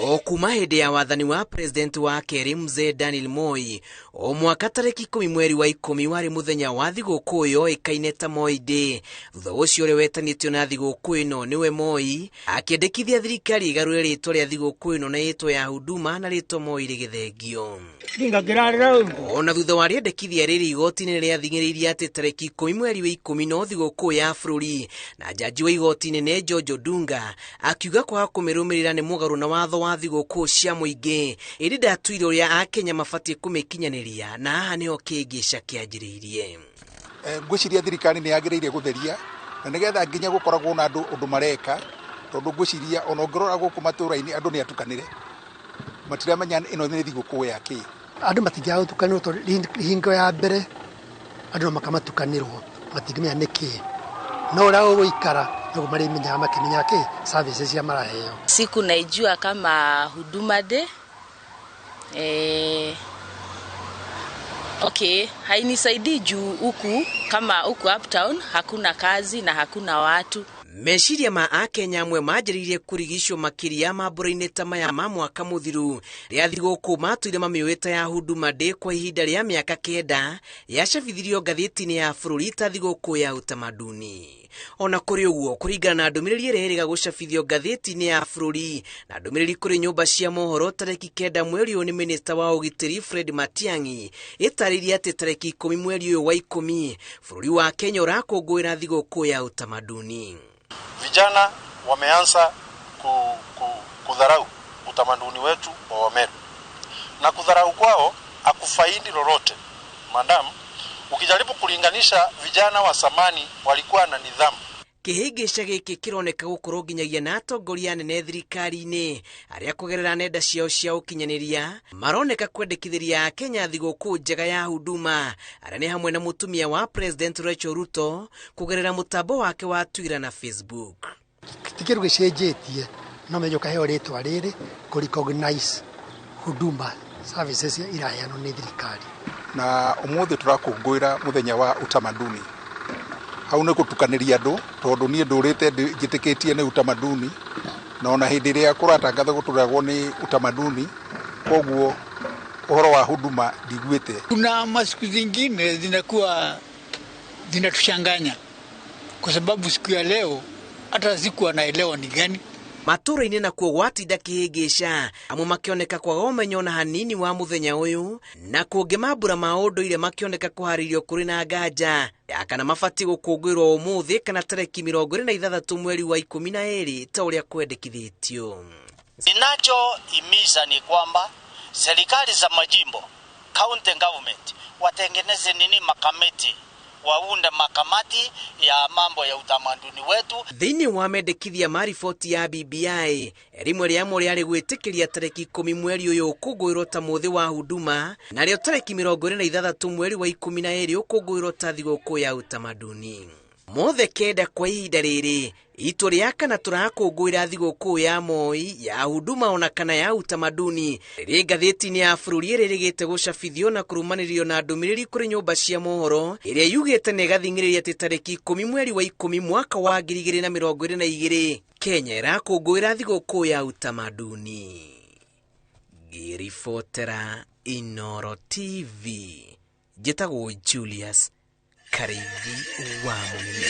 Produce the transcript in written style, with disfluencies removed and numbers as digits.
O kuma hĩndĩ ya wathani wa president wa kerĩ Mzee Daniel Moi, o mwaka tarĩki 10 mweri wa 10 warĩ mũthenya wa thigũkũ yoĩkaine ta Moi Day. Thutha ũcio ũrĩa wetanĩtio na thigũkũ ĩno nĩwe Moi akĩendekithia thirikari ĩgarũre rĩtwa rĩa thigũkũ ĩno na ĩtwo ya Huduma na rĩtwa Moi rĩgĩthengio. Ona thutha wa rĩendekithia rĩrĩ, igoti-inĩ rĩathing'ĩrĩirie atĩ tarĩki 10 mweri wa 10 no thigũkũ ya bũrũri, na njanji wa igoti inene George Odunga akiuga kwaga kũmĩrũmĩrĩra nĩ mũgarũ na watho wa thigũkũ cia mũingĩ, ĩndĩ ndatuire ũrĩa Akenya mabatiĩ kũmĩkinyanĩria, na haha nĩho kĩngĩca kĩanjĩrĩirie. Ngwĩciria thirikari nĩ yagĩrĩire gũtheria na nĩgetha nginya gũkoragwo na andũ ũndũ mareka, tondũ ngwĩciria ona ũngĩrora gũkũ matũũra-inĩ andũ nĩ atukanĩre, matiramenya ĩno nĩ thigũkũ ya kĩ. Andũ matingĩaga gũtukanĩrwo tondũ hingo ya mbere andũ no makamatukanĩrwo, matingĩmenya nĩ kĩ, no ũrĩa ũgũikara noguo marĩmenyaga makĩmenya kĩ services cia maraheo. Siku naijua kama Huduma Day. Okay, hainisaidii juu huku kama huku uptown hakuna kazi na hakuna watu. Meciria ma Akenya amwe manjĩrĩirie kũrigicwo makĩria mambũra-inĩ ta maya ma mwaka mũthiru rĩa thigũkũ matũire mamĩũĩ ya Huduma Day kwa ihinda rĩa mĩaka 9 yacabithirio ngathĩti-inĩ ya bũrũri ta thigũkũ ya utamaduni. Ona kũrĩ ũguo, kũringana na ndũmĩrĩri ĩrĩa ĩrĩga gũcabithio ngathĩti-inĩ ya bũrũri na ndũmĩrĩri kũrĩ nyũmba cia mohoro tarĩki 9 mweri ũyũ nĩ minista wa ũgitĩri Fred Matiang'i ĩtarĩirie atĩ tarĩki 10 mweri ũyũ wa 10 bũrũri wa Kenya ũrakũngũĩra thigũkũ ya utamaduni. Vijana wameanza kudharau utamaduni wetu wa Wameru, na kudharau kwao hakufaidi lolote. Madam, ukijaribu kulinganisha vijana wa zamani walikuwa na nidhamu. Kĩhĩngĩca gĩkĩ kĩroneka gũkorwo nginyagia na atongoria anene thirikari-inĩ arĩa kũgerera nenda ciao cia ũkinyanĩria maroneka kwendekithĩria Akenya thigũkũ njega ya Huduma, arĩa nĩ hamwe na mũtumia wa President Rachel Ruto kũgerera mũtambo wake wa Twitter na Facebook. Ti kĩndũ gĩcenjetie, no menye ũkaheo rĩtwa rĩrĩ kũ recognize Huduma services iraheanwo nĩ thirikari. Na ũmũthĩ tũrakũngũĩra mũthenya wa utamaduni. Hau nĩ gũtukanĩria andũ, tondũ niĩ ndũrĩte njĩtĩkĩtie nĩ utamaduni, na ona hĩndĩ ĩrĩa kũratangathwo gũtũragwo nĩ utamaduni, koguo ũhoro wa Huduma ndiguĩte. Kuna masiku zingine zinakuwa zinatuchanganya kwa sababu siku ya leo hata sikuwa naelewa ni gani. Matũũra-inĩ nakuo gwatinda kĩhĩngĩca, amwe makĩoneka kwaga ũmenyo na hanini wa mũthenya ũyũ, na kũngĩ mambura ma ũndũire makĩoneka kũharĩrio kũrĩ na nganja ya kana mabatiĩ gũkũngũĩrwo ũmũthĩ kana tarĩki 26 mweri wa 12 ta ũrĩa kwendekithĩtio. Ninachohimiza ni kwamba serikali za majimbo, county government, watengeneze nini makamati, waunde makamati ya mambo ya utamaduni wetu. Thĩinĩ wa mendekithia ma riboti ya BBI, rĩmwe rĩamo rĩarĩ gwĩtĩkĩria tarĩki 10 mweri ũyũ ũkũngũĩrwo ta mũthĩ wa Huduma, narĩo tarĩki 26 mweri wa 12 ũkũngũĩrwo ta thigũkũ ya utamaduni. Mothe 9 kwa ihinda rĩrĩ itua rĩa kana tũrakũngũĩra thigũkũ ya Moi, ya Huduma ona kana ya utamaduni rĩrĩ ngathĩti-inĩ ya bũrũri ĩrĩrĩgĩte gũcabithio na kũrũmanĩrĩrio na ndũmĩrĩri kũrĩ nyũmba cia mohoro ĩrĩa yugĩte nĩ ĩgathing'ĩrĩria atĩ tarĩki 10 mweri wa 10 mwaka wa 2022 Kenya ĩrakũngũĩra thigũkũ ya utamaduni. Ngĩribotera Inooro TV, njĩtagwo Julius Karithi wa Mũnene.